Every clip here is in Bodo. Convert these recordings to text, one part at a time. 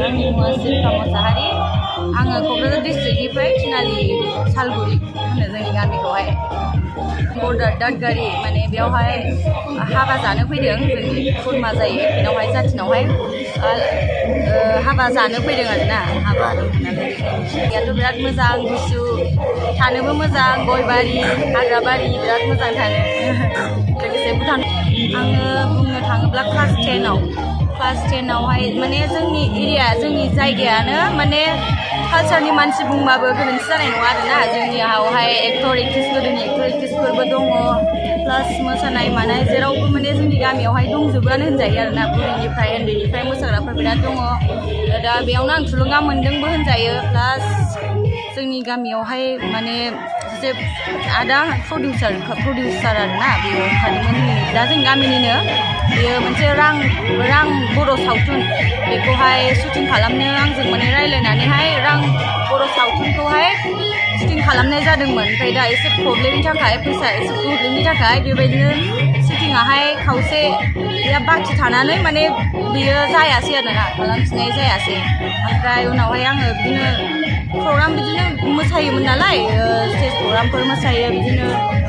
आंनि मुङा सिल्पा मोसाहारि आङो क'क्राझार डिस्ट्रिक्टनिफ्राय थिनालि सालगुरि होनो जोंनि गामिखौहाय बर्डार दादगारि माने बेयावहाय हाबा जानो फैदों जोंनि खुरमा जायो बेनावहाय जाथिनावहाय हाबा जानो फैदों आरोना हाबा दं नालाय जायगायाथ' बिराद मोजां गुसु थानोबो मोजां गयबारि हाग्राबारि बिराद मोजां थानो लोगोसे भुटान आङो बुंनो थाङोब्ला क्लास 10आवहाय माने जोंनि एरिया जोंनि जायगायानो माने कालचारनि मानसि बुंबाबो गोरोन्थि जानाय नङा आरोना जोंनियावहाय एक्टर एक्ट्रेस गोदोनि एक्टर एक्ट्रेसफोरबो दङ प्लास मोसानाय मानाय जेरावबो माने जोंनि गामियावहाय दंजोबोआनो होनजायो आरोना बुरैनिफ्राय उन्दैनिफ्राय मोसाग्राफोर बिराद दङ दा बेयावनो आं थुलुंगा मोन्दोंबो होनजायो प्लास जोंनि गामियावहाय माने सासे आदा प्रडिउसार आरोना बेयो ओंखारदोंमोन दा जोंनि गामिनिनो बेयो मोनसे रां बर' सावथुन बेखौहाय शुटिं खालामनो आंजों माने रायज्लायनानैहाय रां बर' सावथुनखौहाय शुटिं खालामनाय जादोंमोन ओमफ्राय दा एसे प्रब्लेमनि थाखाय फैसा एसे प्रब्लेमनि थाखाय बेबायदिनो शुटिंआहाय खावसे बाखि थानानै माने बियो जायासै आरोना खालामफिननाय जायासै ओमफ्राय उनावहाय आङो बिदिनो प्रग्राम बिदिनो मोसायोमोन नालाय स्टेज प्रग्रामफोर मोसायो बिदिनो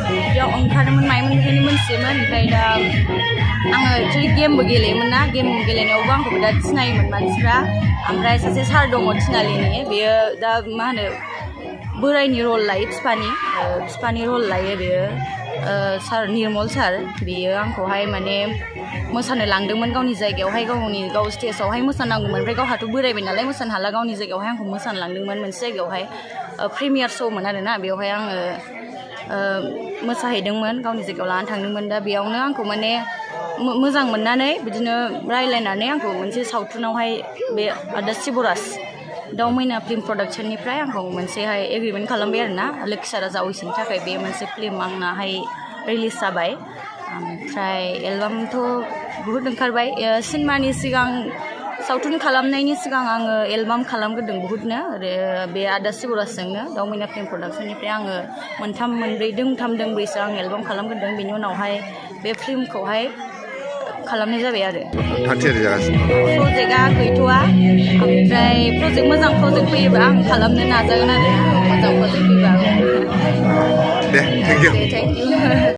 बेयाव ओंखारोमोन मायोमोन बेखायनो मोनथियोमोन ओमफ्राय दा आङो एक्सुवेलि गेमबो गेलेयोमोन ना गेम गेलेनायावबो आंखौ बिराद सिनायोमोन मानसिफ्रा ओमफ्राय सासे सार दङ थिनालिनि बेयो दा मा होनो बोरायनि रल लायो बिफानि रल लायो बेयो सार निर्मल सार बेयो आंखौहाय माने मोसानो लांदोंमोन गावनि जायगायावहाय गाव स्टेजावहाय मोसानांगौमोन ओमफ्राय गावहाथ' बोरायबाय नालाय मोसानो हाला गावनि जायगायावहाय आंखौ मोसानो लांदोंमोन मोनसे जायगायावहाय प्रिमियार श'मोन आरोना बेवहाय आङो मोसाहैदोंमोन गावनि जायगायाव लानानै थांदोंमोन दा बेयावनो आंखौ माने मोजां मोननानै बिदिनो रायज्लायनानै आंखौ मोनसे सावथुनावहाय बे आदा शिबराज दाउ मैना फिल्म प्रडाक्सननिफ्राय आंखौ मोनसेहाय एग्रिमेन्ट खालामबाय आरोना लोखिसारा जावैसोनि थाखाय बे मोनसे फिल्म आंनाहाय रिलिज जाबाय ओमफ्राय एलबामथ' बुहुद ओंखारबाय सिनेमानि सिगां सावथुन खालामनायनि सिगां आङो एलबाम खालामग्रोदों बुहुदनो बे आदा शिबराजजोंनो दाउ मैना फिल्म प्रडाक्सननिफ्राय आङो दोंथाम दोंब्रैसो आं एलबाम खालामग्रोदों बेनि उनावहाय बे फिल्मखौहाय खालामनाय जाबाय आरो प्रजेक्टआ गैथ'वा ओमफ्राय मोजां प्रजेक्ट फैयोबा आं खालामनो नाजागोन आरो मोजां प्रजेक्ट फैयोबा दे थेंक इउ